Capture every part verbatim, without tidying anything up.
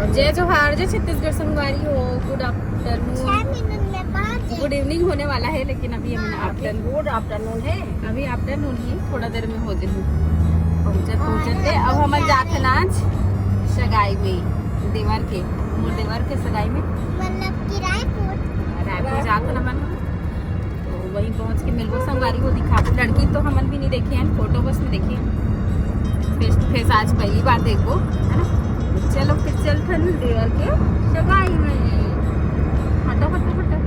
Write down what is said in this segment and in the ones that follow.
जय जोहार, जय छत्तीसगढ़ संगवारी हो। गुड आफ्टरनून, गुड इवनिंग होने वाला है, लेकिन अभी हमन आफ्टरनून, गुड आफ्टरनून है। अभी आफ्टरनून ही, थोड़ा देर में हो जाही। पहुंचत पहुंचत ले अब हमन जात हन आज सगाई में, देवर के, मोर देवर के सगाई में। मतलब कि रायपुर। रायपुर जात हन हमन। तो वहीं पहुंच के मिलबो संगवारी को, दिखा। लड़की तो हमन भी नहीं देखे हैं, फोटो बस में देखे हैं। फेस टू फेस आज पहली बार देखबो, है ना? तो चलो फिर चलथन देवर के सगाई में। हटो, हटो, हटो।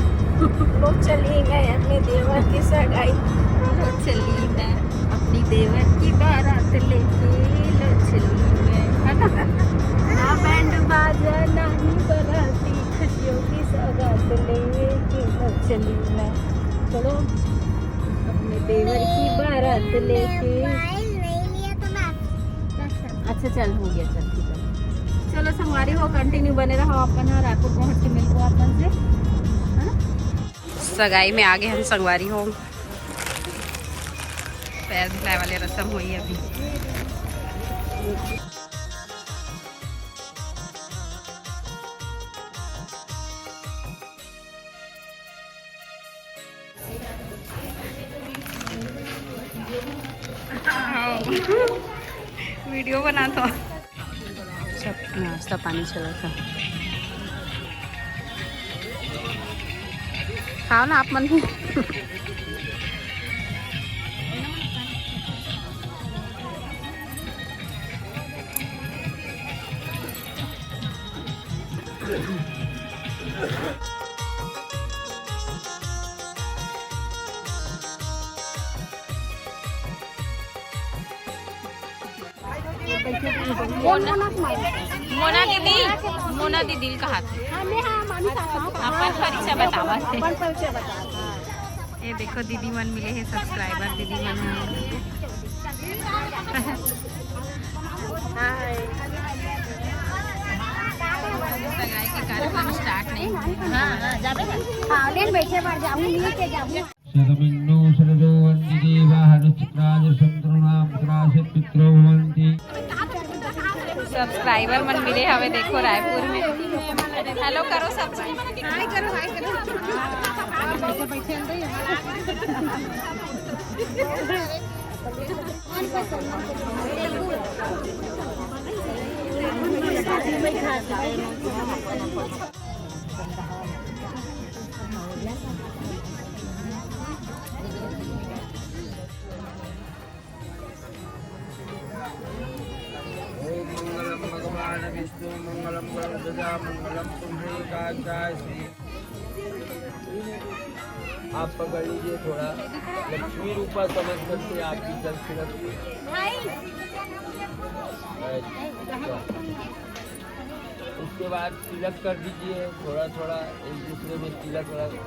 लो चली मैं अपने देवर की सगाई। लो चली मैं अपनी देवर की बारात लेके। लो चली मैं, है ना? ना बैंड बाजा, ना ही बाराती, खुशियों की सौगात लेके लो चली मैं। चलो, अपने देवर की बारात लेके। मोबाइल नहीं लिया तो मैं अच्छा, चल, हो गया, चल, ठीक है। चलो संगवारी हो, कंटिन्यू बने रहो अपन, और रायपुर पहुंच के मिलबो अपन से, है ना? सगाई में आगे हम संगवारी हो, पैर धुलाए वाले रसम हुई अभी। वीडियो बना तो। सब नाश्ता पानी चला था। खाओ ना आप मन भी। मोना दीदी, मोना दीदी कहा थे। अपन परिचय बतावा थे। ये देखो दीदी मन मिले हैं, सब्सक्राइबर दीदी मन। हाय। सगाई के कार्यक्रम स्टार्ट नहीं हुआ। हाँ, हाँ, जाबे ना। हाँ, लेन बैठे बार जाऊँ, मिल के जाऊँ। शतमिन्नो शरदो वन्ति देवाः रुचित्राजसन्तरूणां सदाशत् पित्रो भवन्ति। सब्सक्राइबर मन मिले हवे, देखो रायपुर में। हेलो करो सब। हाय करो, हाय करो। ओम मंगलम भगवान विष्णु मंगलम गरुड़ध्वजा मंगलम पुंडरीकाक्षाय श्री। आप पकड़ लीजिए थोड़ा, लक्ष्मी रूपा समझ करके आपकी जल छिड़क। अच्छा। उसके बाद तिलक कर दीजिए, थोड़ा थोड़ा एक दूसरे में तिलक लगा।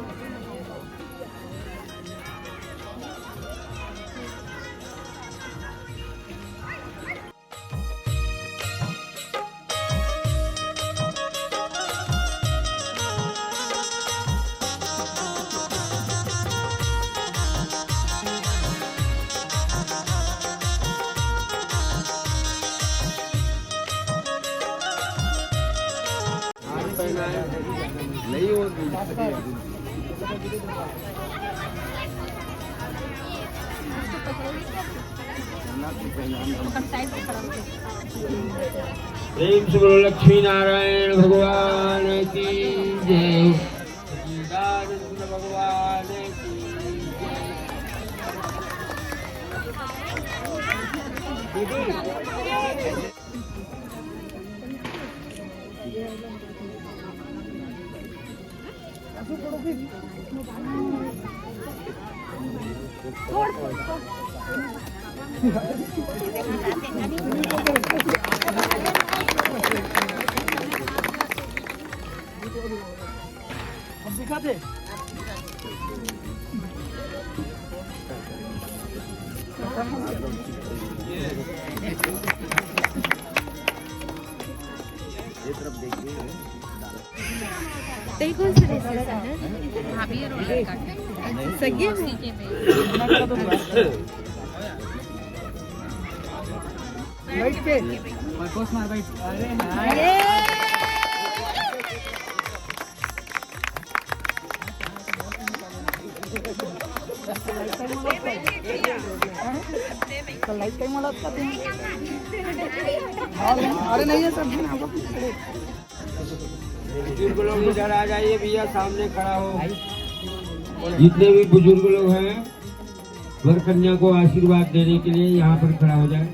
नहीं हो। प्रेम से बोलो लक्ष्मी नारायण भगवान की जय। सच्चिदानंद भगवान की जय। हम दिखाते। ये तरफ देखिए। तेरी कौन सी रेसिपी है? भाभी ये रोल काट। सही है? उसी के में। लाइट पे। अरे हाँ। ये। अरे नहीं है सर, हम लोग खड़े। बुजुर्ग लोग इधर आ जाइए भैया, सामने खड़ा हो। जितने भी बुजुर्ग लोग हैं, वर कन्या को आशीर्वाद देने के लिए यहाँ पर खड़ा हो जाए।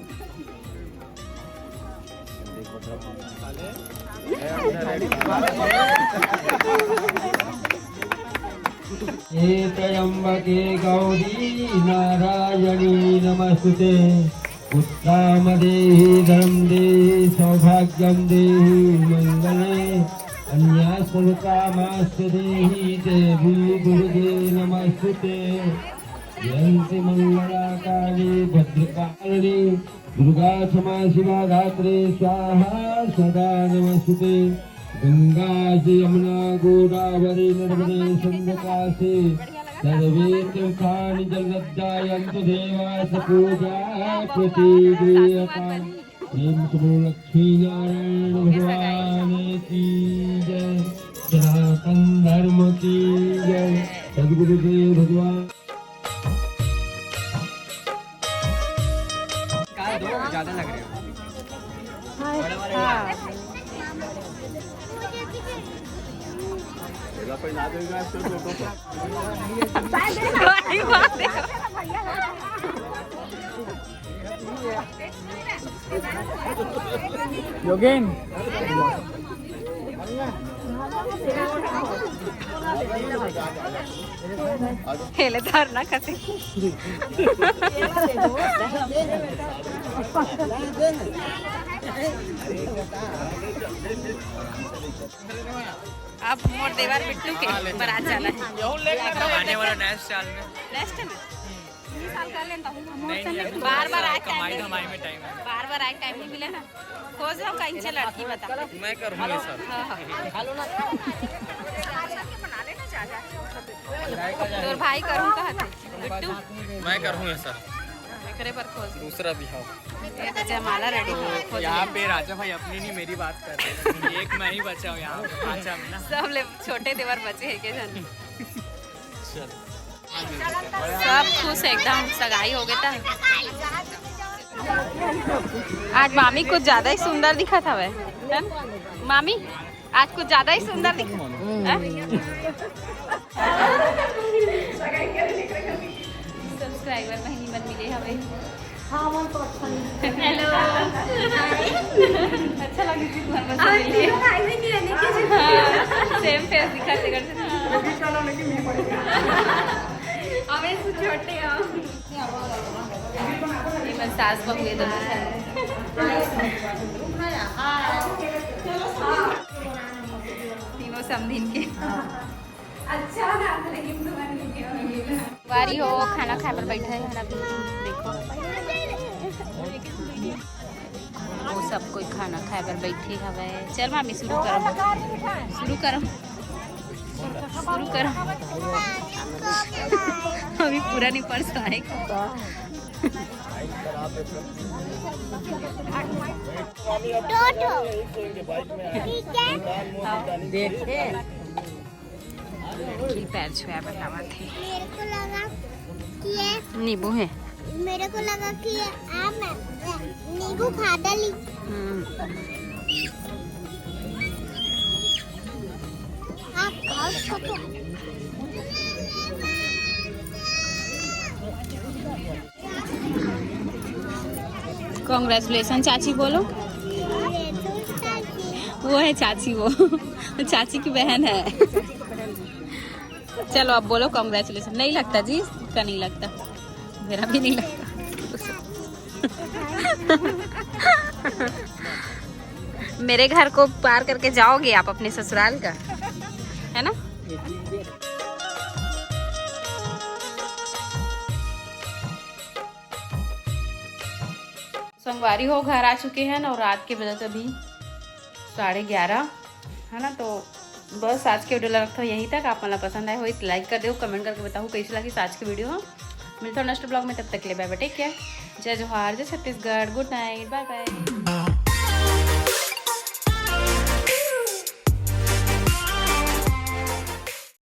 हे त्र्यंबके गौरी नारायणी नमस्तुते, उत्तम देहि धर्म देहि सौभाग्यम देहि मंगले, अन्या सर्वकामाश्च देहि देवी दुर्गे नमस्तुते। जयंती मंगला काली भद्रकाली दुर्गा क्षमा शिवा धात्री स्वाहा सदा नमस्तुते। गंगा च यमुना गोदावरी नर्मदे सिंधु काशी सर्वे तीर्थानि जलदा जयंतु देवा स पूजा प्रतिगृहता। प्रेम से बोलो लक्ष्मी नारायण भगवान की जय, सनातन धर्म की जय, सदगुरुदेव भगवान। ज्यादा लग रहे हो। योगेन। हेले धरना कते। अब मोर देवर बिट्टू के बारात जाना है। आने वाला नेक्स्ट साल में। नेक्स्ट में? इस साल कर लेता हूँ। नहीं, नहीं, अभी बार बार आए कमाई टाइम नहीं धमाई मिला। में टाइम है। बार बार आए टाइम नहीं मिला ना। खोज रहा हूँ कहीं से लड़की बता। मैं करूँगा सर। हाँ, हाँ। तोर भाई करूँ कहा थे। बिट्टू। मैं करूँगा सर। एकरे पर खोज। दूसरा भी हाँ। ये तो जयमाला रेडी है, खोज यहाँ ले। पे राजा भाई अपनी नहीं, मेरी बात कर रहे हैं। एक मैं ही बचा हूँ यहाँ पे, पाँचा में ना। सब ले छोटे देवर बचे हैं के जन। चल। सब खुश एकदम, सगाई हो गए था। आज मामी कुछ ज्यादा ही सुंदर दिखा था वह, है ना? मामी, आज कुछ ज्यादा ही सुंदर दिखा। हैं? सब्सक्राइबर बहिनी मन मिले हवे। हाँ, मन तो अच्छा नहीं। हेलो। अच्छा लगे थी तुम्हारे बस आज मिले। तो भाई भी नहीं रहने की जरूरत। हाँ, सेम फेस दिखा थे करते। अबे से छोटे हो। ये बस सास बहू ये दोनों साथ। तीनों समधिन के। अच्छा ना, लेकिन तुम्हारे लिए क्या होगी? बारी हो, खाना खाए बर बैठे हैं अभी। देखो, वो सब कोई खाना खाए बर बैठे हवे। चल मामी, शुरू करो, शुरू करो, शुरू करो। अभी पूरा नहीं पड़ सका है। दो ठो। ठीक है। देखे। की पैर छुआ बतावा थे। मेरे को लगा कि ये नींबू है। मेरे को लगा कि ये आम है। नींबू खा डाली। हम्म। आप खाओ इसको तो। कॉन्ग्रेचुलेशन चाची बोलो। वो है चाची, वो चाची की बहन है। चलो अब बोलो कॉन्ग्रेचुलेशन। नहीं लगता जी, इसका नहीं लगता, मेरा भी नहीं लगता। मेरे घर को पार करके जाओगे आप अपने ससुराल का, है ना? संगवारी हो, घर आ चुके हैं और रात के बजत अभी साढ़े ग्यारह, है ना। तो बस आज के वीडियो लगत हो यहीं तक। आप मन ला पसंद आए होही त लाइक कर देहू, कमेंट करके बताहू कैसे लगिस आज के वीडियो ह। मिलता हूँ नेक्स्ट ब्लॉग में, तब तक के लिए बाय बाय, टेक केयर, जय जोहार, जय छत्तीसगढ़, गुड नाइट, बाय बाय।